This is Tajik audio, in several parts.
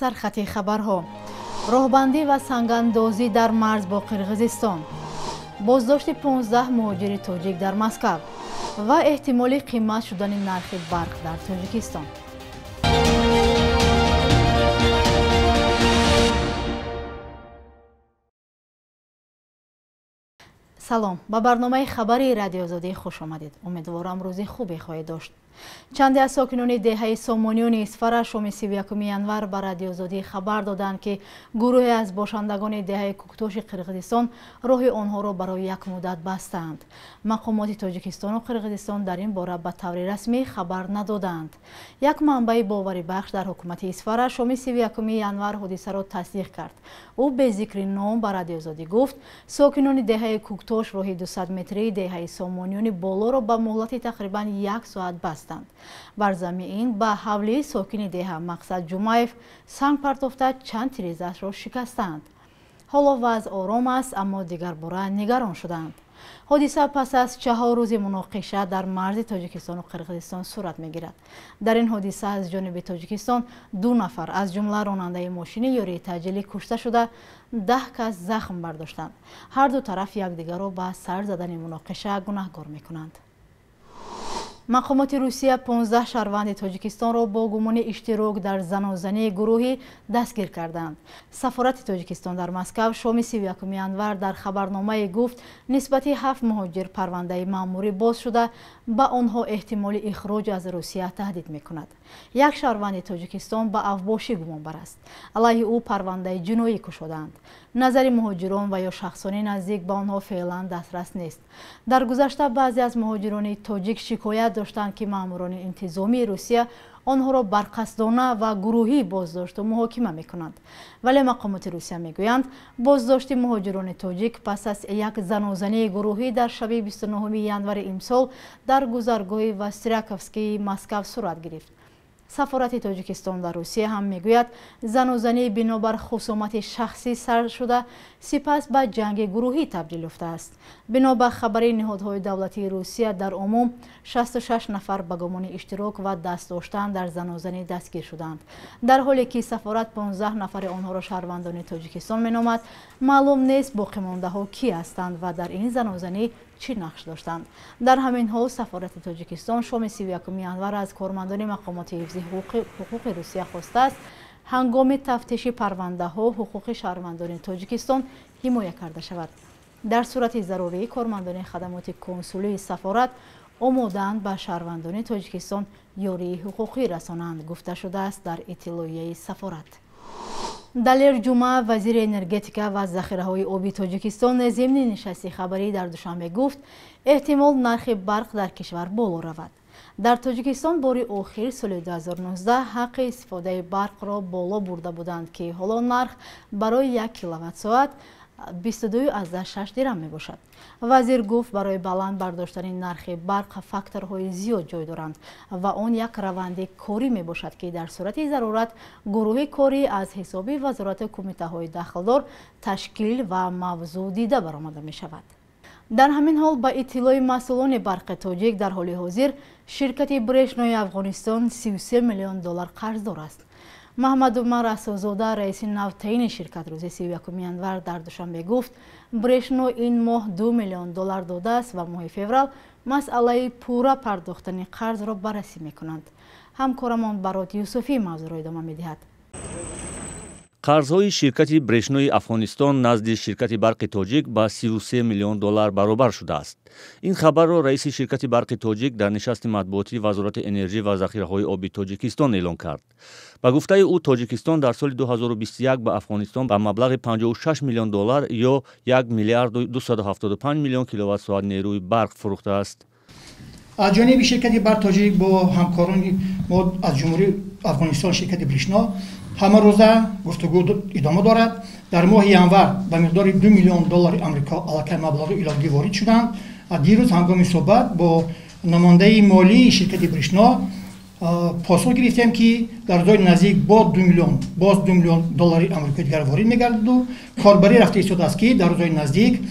Сархати хабарҳо: роҳбандӣ ва сангандозӣ дар марз бо Қирғизистон, боздошти 15 муҳоҷири тоҷик дар Москав ва эҳтимоли қимат шудани нархи барқ дар Тоҷикистон. Салом, ба барномаи хабарии Радиоозодӣ хуш омадед. Умедворам рӯзи хубе хоҳед дошт. Чанде аз сокинони деҳаи Сомониёни Исфара шоми 31 январ ба Радиоозодӣ хабар доданд, ки гурӯҳе аз бошандагони деҳаи Куктоши Қирғизистон роҳи онҳоро барои як муддат бастаанд. Мақомоти Тоҷикистону Қирғизистон дар ин бора ба таври расмӣ хабар надоданд. Як манбаи боварибахш дар ҳукумати Исфара шоми 31 январ ҳодисаро тасдиқ кард. Ӯ бе зикри ном ба Радиоозодӣ гуфт, сокинони деҳаи Куктош роҳи 200 метрии деҳаи Сомониёни болоро ба муҳлати тақрибан як соат бастанд. Бар замин ба ҳавлии сокини деҳа Мақсад Ҷумаев санг партофта чанд тирезаашро шикастанд. Ҳоло вазъ ором аст, аммо дигарбора нигарон шуданд. Ҳодиса пас аз 4 рӯзи муноқиша дар марзи Тоҷикистону Қирғизистон сурат мегирад. Дар ин ҳодиса аз ҷониби Тоҷикистон 2 нафар, аз ҷумла ронандаи мошини ёрии таъҷилӣ кушта шуда, 10 кас захм бардоштанд. Ҳар ду тараф якдигарро ба сар задани муноқиша гунаҳгор мекунанд. Мақомоти Русия 15 шаҳрванди Тоҷикистонро бо гумони иштирок дар занозании гурӯҳӣ дастгир карданд. Сафорати Тоҷикистон дар Москав шоми 31 январ дар хабарномае гуфт, нисбати 7 муҳоҷир парвандаи маъмурӣ боз шуда, ба онҳо эҳтимоли ихроҷ аз Русия таҳдид мекунад. Як шаҳрванди Тоҷикистон ба авбошӣ гумонбар аст. Алайҳи ӯ парвандаи ҷиноӣ кушодаанд. Назари муҳоҷирон ва ё шахсони наздик ба онҳо феълан дастрас нест. Дар гузашта баъзе аз муҳоҷирони тоҷик шикоят доштанд, ки маъмурони интизомии Русия онҳоро барқасдона ва гурӯҳӣ боздошту муҳокима мекунанд. Вале мақомоти Русия мегӯянд, боздошти муҳоҷирони тоҷик пас аз як занозании гурӯҳӣ дар шаби 29 январи имсол дар гузаргоҳи Востряковскии Москав сурат гирифт. Сафорати Тоҷикистон дар Русия ҳам мегӯяд, занозанӣ бинобар хусумати шахсӣ сар шуда, сипас ба ҷанги гурӯҳӣ табдил ёфтааст. Бино ба хабари ниҳодҳои давлатии Русия, дар умум 66 нафар ба гумони иштирок ва даст доштан дар занозанӣ дастгир шуданд. Дар ҳоле ки сафорат 15 нафари онҳоро шаҳрвандони Тоҷикистон меномад, маълум нест боқимондаҳо кӣ ҳастанд ва дар ин занозанӣ чӣ нақш доштанд. Дар ҳамин ҳол сафорати Тоҷикистон шоми 31 январ аз кормандони мақомоти ҳифзи ҳуқуқи Русия хостааст, ҳангоми тафтиши парвандаҳо ҳуқуқи шаҳрвандони Тоҷикистон ҳимоя карда шавад. Дар сурати зарурӣ кормандони хадамоти консулии сафорат омодаанд ба шаҳрвандони Тоҷикистон ёрии ҳуқуқӣ расонанд, гуфта шудааст дар иттилоияи сафорат. Далер Ҷума, вазири энергетика ва захираҳои оби Тоҷикистон, зимни нишасти хабарӣ дар Душанбе гуфт, эҳтимол нархи барқ дар кишвар боло равад. Дар Тоҷикистон бори охир соли 2019 ҳаққи истифодаи барқро боло бурда буданд, ки ҳоло нарх барои 1 киловатт-соат 22,6 дирам мебошад. Вазир гуфт, барои баланд бардоштани нархи барқ факторҳои зиёд ҷой доранд ва он як раванди корӣ мебошад, ки дар сурати зарурат гурӯҳи корӣ аз ҳисоби вазорату кумитаҳои дахлдор ташкил ва мавзӯъ дида баромада мешавад. Дар ҳамин ҳол ба иттилои масъулони барқи тоҷик, дар ҳоли ҳозир ширкати Брешнои Афғонистон 33 миллион доллар қарздор аст. Маҳмадумар Расулзода, раиси навтаини ширкат, рӯзи 31 январ дар Душанбе гуфт, Брешно ин моҳ 2 миллион доллар додааст ва моҳи феврал масъалаи пурра пардохтани қарзро баррасӣ мекунанд. Ҳамкорамон Барот Юсуфӣ мавзӯъро идома медиҳад. Қарзҳои ширкати Брешнои Афғонистон назди ширкати барқи тоҷик ба 33 миллион доллар баробар шудааст. Ин хабарро раиси ширкати барқи тоҷик дар нишасти матбуотии Вазорати энержӣ ва захираҳои оби Тоҷикистон эълон кард. Ба гуфтаи ӯ, Тоҷикистон дар соли 2021 ба Афғонистон ба маблағи 56 миллион доллар ё 1 миллиарду 275 миллион киловатт-соат нерӯи барқ фурӯхтааст. Аз ҷониби ширкати барқ тоҷик бо ҳамкорони мо аз Ҷумҳурии Афғонистон ширкати Брешно ҳамарӯза гуфтугӯ идома дорад. Дар моҳи январ ба миқдори 2 миллион доллари Амрико аллакай маблағи иловагӣ ворид шуданд. Дирӯз ҳангоми суҳбат бо намояндаи молии ширкати Брешно посух гирифтем, ки дар рӯзҳои наздик боз 2 миллион доллари Амрикои дигар ворид мегардиду корбарӣ рафта истодааст, ки дар рӯзҳои наздик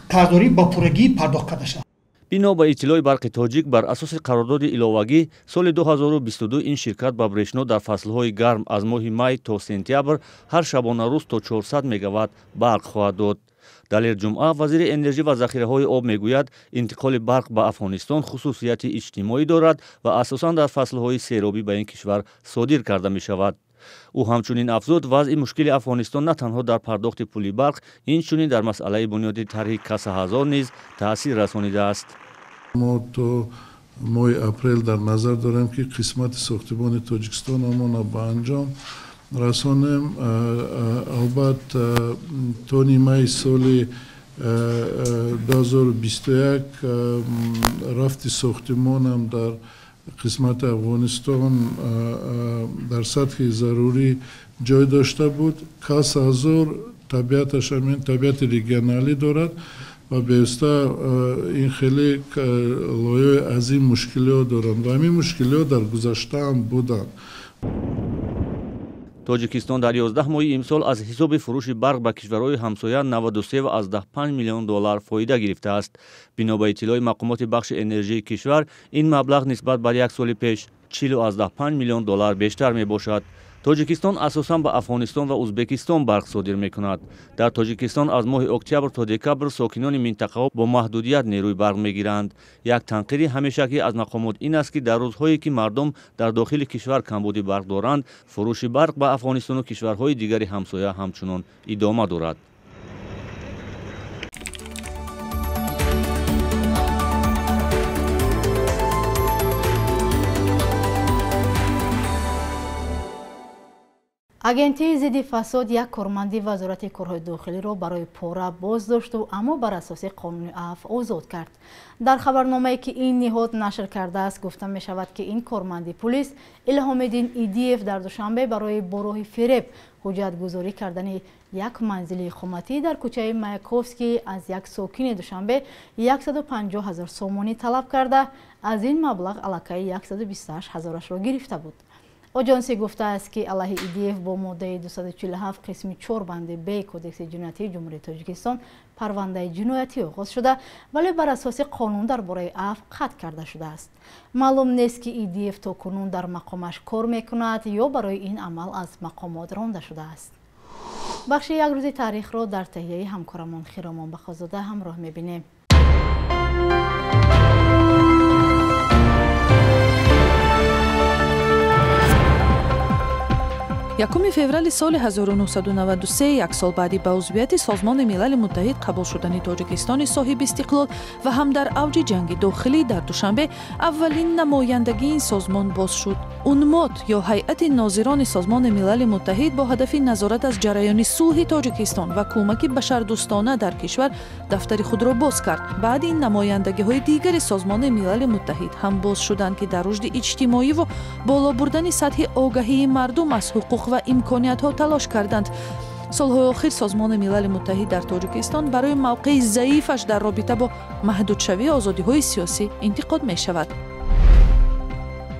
қарздорӣ ба пуррагӣ пардохт карда шавад. Бино ба иттилои Барқи Тоҷик, бар асоси қарордоди иловагӣ соли 2022 ин ширкат ба Брешно дар фаслҳои гарм аз моҳи май то сентябр ҳар шабонарӯз то 400 мегаватт барқ хоҳад дод. Далер Ҷумъа, вазири энержӣ ва захираҳои об, мегӯяд, интиқоли барқ ба Афғонистон хусусияти иҷтимоӣ дорад ва асосан дар фаслҳои серобӣ ба ин кишвар содир карда мешавад. Ӯ ҳамчунин афзуд, вазъи мушкили Афғонистон на танҳо дар пардохти пули барқ, инчунин дар масъалаи бунёди тарҳи Каса ҳазор низ таъсир расонидааст. Мо то моҳи апрел дар назар дорем, ки қисмати сохтимони Тоҷикистон омона ба анҷом расонем. Албатта, то нимаи соли 2021 рафти сохтимонам дар қисмати Афғонистон дар сатҳи зарурӣ ҷой дошта буд. Каса ҳазор табиаташ ҳамин табиати регионалӣ дорад ва бевосита ин хеле лоиҳаи азим мушкилиҳо доранд ва ҳамин мушкилиҳо дар гузашта ҳам буданд. Тоҷикистон дар 11 моҳи имсол аз ҳисоби фурӯши барқ ба кишварҳои ҳамсоя 93,5 миллион доллар фоида гирифтааст. Бино ба иттилои мақомоти бахши энержии кишвар, ин маблағ нисбат ба як соли пеш 40,5 миллион доллар бештар мебошад. Тоҷикистон асосан ба Афғонистон ва Узбекистон барқ содир мекунад. Дар Тоҷикистон аз моҳи октябр то декабр сокинони минтақаҳо бо маҳдудият нерӯи барқ мегиранд. Як танқиди ҳамешагӣ аз мақомот ин аст, ки дар рӯзҳое ки мардум дар дохили кишвар камбуди барқ доранд, фурӯши барқ ба Афғонистону кишварҳои дигари ҳамсоя ҳамчунон идома дорад. Агентии зидди фасод як корманди Вазорати корҳои дохилиро барои пора боздошту, аммо бар асоси қонуни афв озод кард. Дар хабарномае, ки ин ниҳод нашр кардааст, гуфта мешавад, ки ин корманди пулис Илҳомиддин Идиев дар Душанбе барои бо роҳи фиреб ҳуҷҷатгузорӣ кардани як манзили иқоматӣ дар кӯчаи Маяковский аз як сокини Душанбе 150 ҳазор сомонӣ талаб карда, аз ин маблағ аллакай 128 ҳазорашро гирифта буд. Оҷонсӣ гуфтааст, ки алайҳи Идиев бо моддаи 247 қисми 4 банди Б Кодекси ҷиноятии Ҷумҳурии Тоҷикистон парвандаи ҷиноятӣ оғоз шуда, вале бар асоси қонун дар бораи афв қатъ карда шудааст. Маълум нест, ки Идиев то кунун дар мақомаш кор мекунад ё барои ин амал аз мақомот ронда шудааст. Бахши як рӯзи таърихро дар таҳияи ҳамкорамон Хиромон Бахозода ҳамроҳ мебинем. Якуми феврали соли 1993, як сол баъди ба узвияти Созмони Милали Муттаҳид қабул шудани Тоҷикистони соҳиби истиқлол ва ҳам дар авҷи ҷанги дохилӣ, дар Душанбе аввалин намояндагии ин созмон боз шуд. УНМОД ё ҳайати нозирони Созмони Милали Муттаҳид бо ҳадафи назорат аз ҷараёни сулҳи Тоҷикистон ва кӯмаки башардӯстона дар кишвар дафтари худро боз кард. Баъди ин намояндагиҳои дигари Созмони Милали Муттаҳид ҳам боз шуданд, ки дар рушди иҷтимоиву боло бурдани сатҳи огаҳии мардум аз ҳуқуқ ва имкониятҳо талош карданд. Солҳои охир Созмони Милали Муттаҳид дар Тоҷикистон барои мавқеи заифаш дар робита бо маҳдудшавии озодиҳои сиёсӣ интиқод мешавад.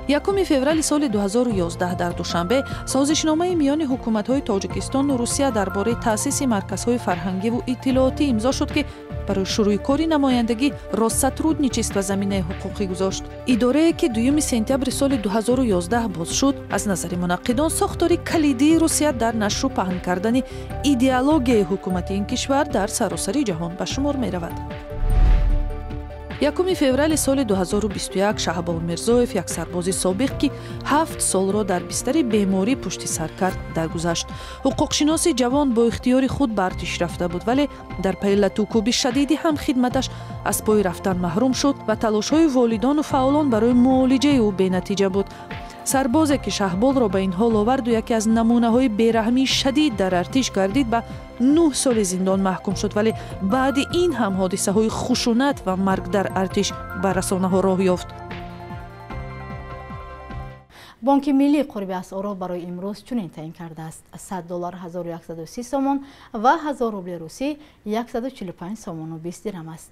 Якуми феврали соли 2011 дар Душанбе созишномаи миёни ҳукуматҳои Тоҷикистону Русия дар бораи таъсиси марказҳои фарҳангиву иттилоотӣ имзо шуд, ки барои шурӯи кори намояндагӣ Россотрудничество заминаи ҳуқуқӣ гузошт. Идорае, ки 2 сентябри соли 2011 боз шуд, аз назари мунаққидон сохтори калидии Русия дар нашру паҳн кардани идеологияи ҳукумати ин кишвар дар саросари ҷаҳон ба шумор меравад. Якуми феврали соли 2021 Шаҳбол Мирзоев, як сарбози собиқ, ки 7 солро дар бистари беморӣ пушти сар кард, даргузашт. Ҳуқуқшиноси ҷавон бо ихтиёри худ ба артиш рафта буд, вале дар пайи латукӯби шадиди ҳамхидматаш аз пои рафтан маҳрум шуд ва талошҳои волидону фаъолон барои муолиҷаи ӯ бенатиҷа буд. Сарбозе, ки Шаҳболро ба ин ҳол оварду яке аз намунаҳои бераҳмии шадид дар артиш гардид, ба 9 соли зиндон маҳкум шуд, вале баъди ин ҳам ҳодисаҳои хушунат ва марг дар артиш ба расонаҳо роҳ ёфт. Бонки Миллӣ қурби асъорро барои имрӯз чунин таъин кардааст: 100 доллар 1130 сомон ва 1000 рубли русӣ 145 сомону 20 дирам аст.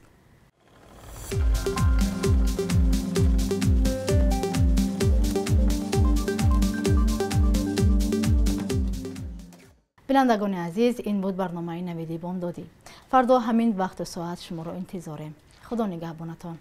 Бинандагони азиз, ин буд барномаи Навиди Бомдодӣ. Фардо ҳамин вақту соат шуморо интизорем. Худо нигаҳбонатон.